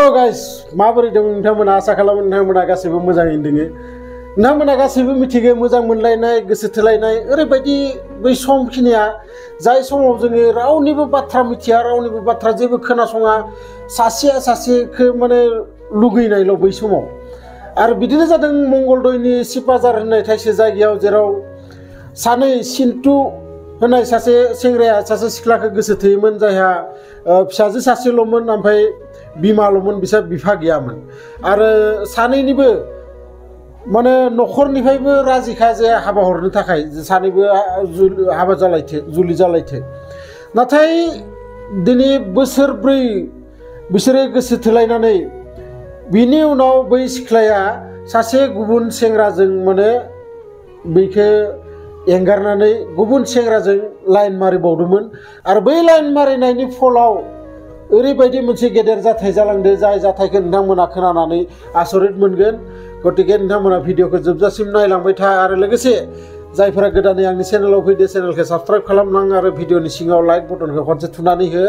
Hello guys माबोरै दं नोंथांमोना आसा खालामो नोंथांमोना गासैबो मोजाङैनो दङ नोंथांमोना गासैबो मिथिगौ मोजां मोनलायनाय गोसो थोलायनाय ओरैबायदि बै समखिनिया जाय समाव जोङो रावनिबो बाथ्रा मिथिया रावनिबो बाथ्रा जेबो खोनासङा सासेया सासेखौ माने लुगैनायल' बै समाव आरो बिदिनो जादों मंगलदैनि सिपाजार होननाय थाइसे जायगायाव जेराव सानै सिन्टु होननाय सासे सेंग्राया सासे सिख्लाखौ गोसो थोयोमोन जायहा फिसाजो सासेल'मोन ओमफ्राय बिमाल'मोन बिसा बिफा गैयामोन आरो सानैनिबो माने न'खरनिफ्रायबो राजिखा जे हाबा हरनो थाखाय सानैबो हाबा जालायथो जुलि जालायथो नाथाय दिनै बोसोरब्रै बिसोरो गोसो थोलायनानै बिनि उनाव बै सिख्लाया सासे गुबुन सेंग्राजों माने बेखौ एंगारनानै गुबुन सेंग्राजों लाइन मारिबावदोंमोन आरो बै लाइन मारिनायनि फलाव ओरैबायदि मोनसे गेदेर जाथाय जालांदो जाय जाथायखौ नोंथांमोना खोनानानै आसरित मोनगोन गतिके नोंथांमोना भिडिअखौ जोबजासिम नायलांबाय था आरो लोगोसे जायफोरा गोदानै आंनि चेनेलाव फैदो चेनेलखौ साबस्क्राइब खालामनां आरो भिडिअनि सिङाव लाइक बटनखौ खनसे थुनानै हो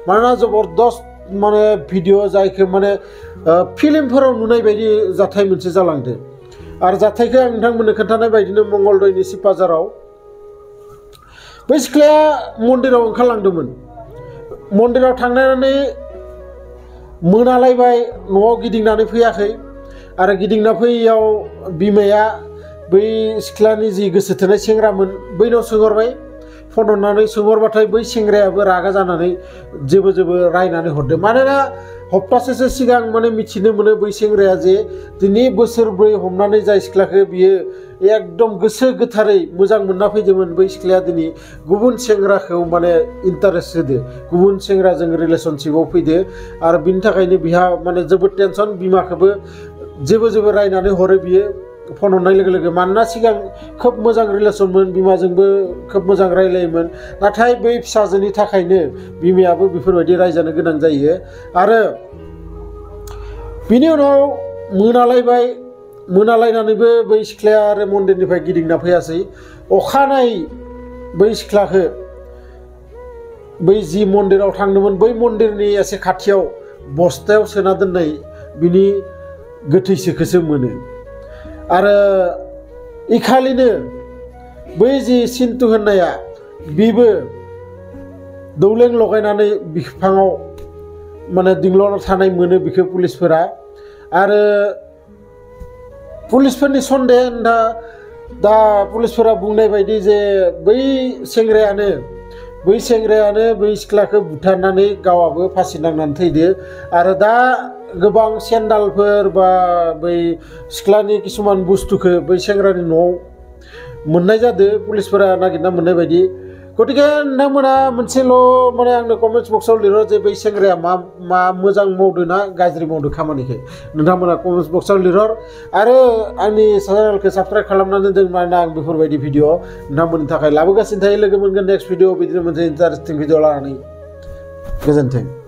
मानोना जबरदस्त माने भिडिअ जायखौ माने फिल्मफोराव नुनाय बायदि जाथाय मोनसे जालांदो आरो जाथायखौ आं नोंथांमोननो खोन्थानाय बायदिनो मंगलदैनि सिपाजाराव बै सिख्लाया मन्दिराव ओंखारलांदोंमोन मन्दिराव थांनानै मोनालायबाय न'आव गिदिंनानै फैयाखै आरो गिदिंना फैयाव बिमाया बै सिख्लानि जि गोसो थोनाय सेंग्रामोन बैनाव सोंहरबाय फन हरनानै सोंहरबाथाय बै सेंग्रायाबो रागा जानानै जेबो रायनानै हरदों मानोना हप्तासेसो सिगां माने मिथिनो मोनो बै सेंग्राया जे दिनै बोसोरब्रै हमनानै जाय सिख्लाखौ बियो एकदम गोसो गोथारै मोजां मोनना फैदोंमोन बै सिख्लाया दिनै गुबुन सेंग्राखौ माने इन्टारेस्ट होदो गुबुन सेंग्राजों रिलेशनशिपआव फैदो आरो बिनि थाखायनो बिहा माने जोबोद टेनसन बिमाखौबो जेबो रायनानै हरो बियो फन हरनाय लोगो लोगो मानोना सिगां खोब मोजां रिलेशनमोन बिमाजोंबो खोब मोजां रायलायोमोन नाथाय बै फिसाजोनि थाखायनो बिमायाबो बेफोरबायदि रायजानो गोनां जायो आरो बिनि उनाव मोनालायबाय मोनालायनानैबो बै सिख्लाया आरो मन्दिरनिफ्राय गिदिंना फैयासै अखानायै बै सिख्लाखौ बै जि मन्दिराव थांदोंमोन बै मन्दिरनि एसे खाथियाव बस्थायाव सोना दोननाय बिनि गोथैसोखौसो मोनो आरो इखालिनो बै जि सिन्टु होननाया बिबो दौलें लगायनानै बिफाङाव माने दिंग्लावना थानाय मोनो बिखौ पुलिसफोरा आरो पुलिसफोरनि सन्देह दा पुलिसफोरा बुंनाय बायदि जे बै सेंग्रायानो बै सिख्लाखौ बुथारनानै गावआबो फासि नांनानै थैदो आरो दा गोबां सेन्डालफोर बा बै सिख्लानि किसुमान बुस्थुखौ बै सेंग्रानि न'आव मोननाय जादों पुलिसफोरा नागिरना मोननाय बायदि गतिके नोंथांमोना मोनसेल' माने आंनो कमेन्ट्स बक्सआव लिरो जे बै सेंग्राया मा मोजां मावदों ना गाज्रि मावदों खामानिखौ नोंथांमोना कमेन्ट्स बक्सआव लिरहर आरो आंनि चेनेलखौ साबस्क्राइब खालामनानै दोन मानोना आं बेफोरबायदि भिडिअ नोंथांमोननि थाखाय लाबोगासिनो थायो लोगो मोनगोन नेक्स्ट भिडिअ बिदिनो मोनसे इन्टारेस्टिं भिडिअ लानानै गोजोन्थों।